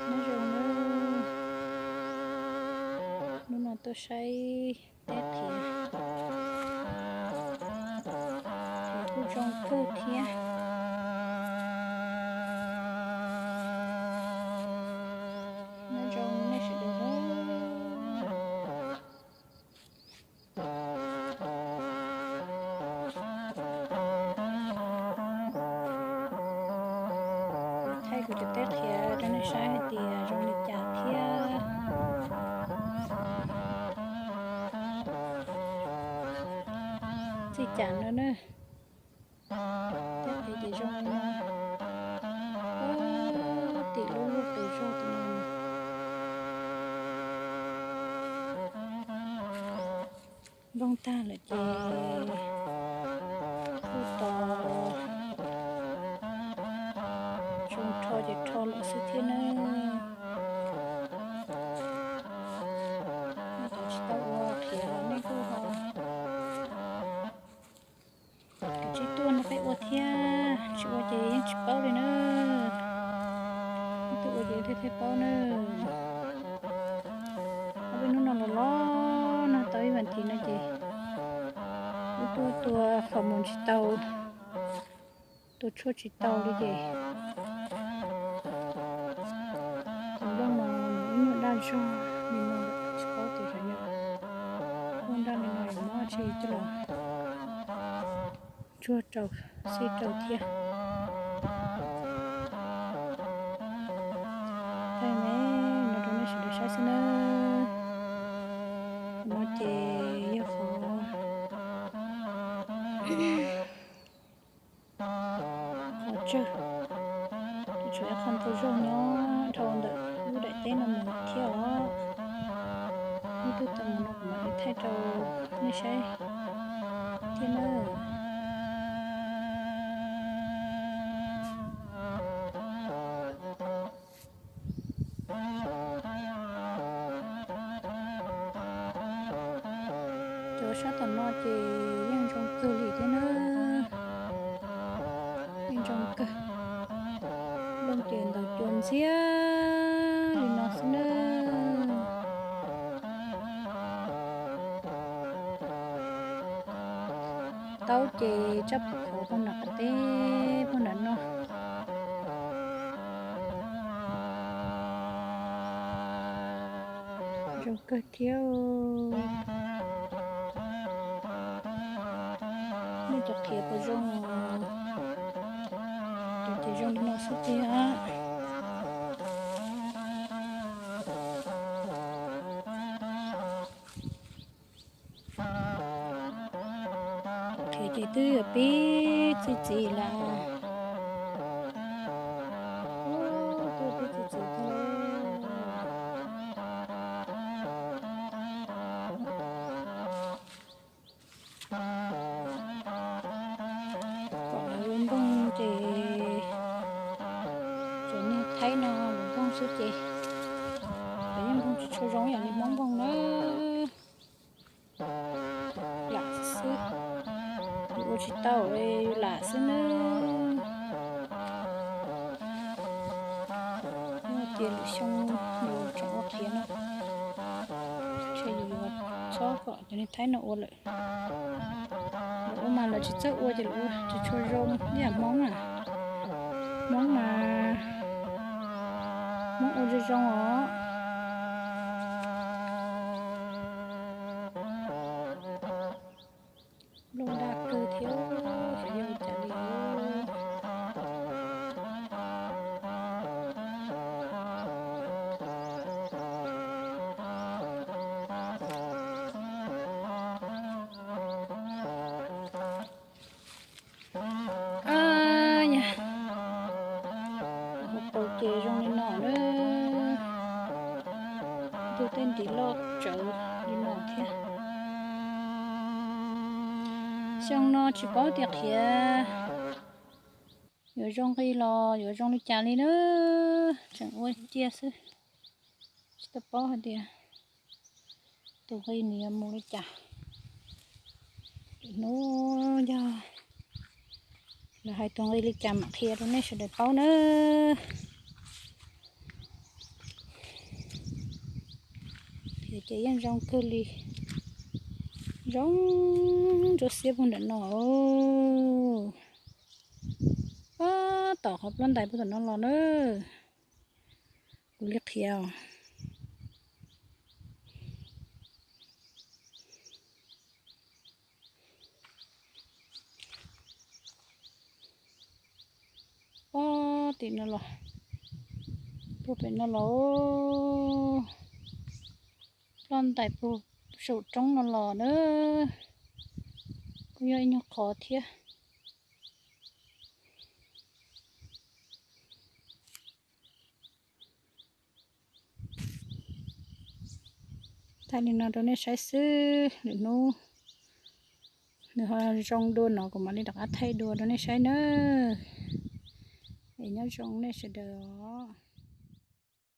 Nyob zoo, hnub no tuaj saib teb qhiav, qhiav kuj zoo kawg thiab. Nyob zoo nej sawv daws. Thaij kuv cov teb qhiav rau nej saib hais tias zoo li cas thiab txij cas no na. Teb qhiav ces zoo li no, tim lub lub qis zog tim no. Nplooj tag lawm ces kuj tos zoo rho ces rho lawm xwb thiab na. Nej cov tsis tau ua qhiav los nej kuj ho kav tsij tuaj nrog peb ua thiab, tsis ua ces yeej tsis paub li na. Ib tug ua ces thiaj thiaj paub na. Ob peb hnub no los los nag tau ib vas thiv no ces wb tuaj tua qhov mus tsis tau, tua tshuaj tsis tau li ces tus nplooj no nws ib nyuag daj zog li no lawm, tsis paub tias xyov yog nplooj daj li no yuav muab tsi coj los tsuag rau xij rau thiab. Thaij me no rau nej sawv daws saib xwb nawb. Qhov no ces yog qhov, qhov tsawg, tshuav ib qho ntau zog nyob dhau ntawm lub daim teb no mus thiab os. Hnub twg tau mus no kuv mam li thaij rau nej saib thiab nawb. Cov sab tom no ces yeej zoo kawg li thiab na, yeej zoo kawg. Nplooj ces ntaus cua ntxiag li no xwb nawb. Taub ces tsab pug qhov puag nram qab teb puag nram no. Zoo kawg thiab. Nej cov qhiav puas zoo? Cov ces zoo li no xwb tiag. Qhiav ces twb yuav pib txi txiv lawm. Twb yuav pib txi txiv thiab. Kom lawv ua nplooj ces cov niag thaib no lawv nplooj xwb ces lawv yeej nplooj tsis tshua zoo ib yam li Hmoob nplooj na. Lam xwb, yus ua tsis tau, yus lam xwb nawb. Yog tias lwm xyoo yus tseem ua qhiav no, ntshe yus yuav txhob kom cov niag thaib no ua lawm. Lawv ua mas lawv tsis txawj ua ces lawv ua tsis tshua zoo ib yam Hmoob na. Hmoob mas Hmoob ua zoo zoo os. Nplooj daj kawg thiab, xyov yog ua cas li. Yog hauv paus ces zoo li no na, tus tej ntiv loj tsawv li no thiab. Xyoo no tsis paub tias qhiav yuav zoo nqi los yuav zoo li cas li na, tseem ua ciaj xwb, tsis tau paub hais tias tus nqi nws yuav mus li cas. Hnub yog Hais tus nqi li cas mam qhia rau nej sawv daws paub na. Qhia ces yeej zoo kawg li, zoo ntsuab xiab puag nram no. Pab tom qhov plab ntais puag tom no los na. Kuv li qhia os. Pab tim no los, puag pem no los, plab ntais puag saum roob no los na. Kuj yog ib nyuag qhov thiab. Thaij li no rau nej saib xwb, lwm hnub nws ho zoo dua no kuv mam li rov qab thaij dua rau nej saib nawb. Es nyob zoo nej sawv daws os.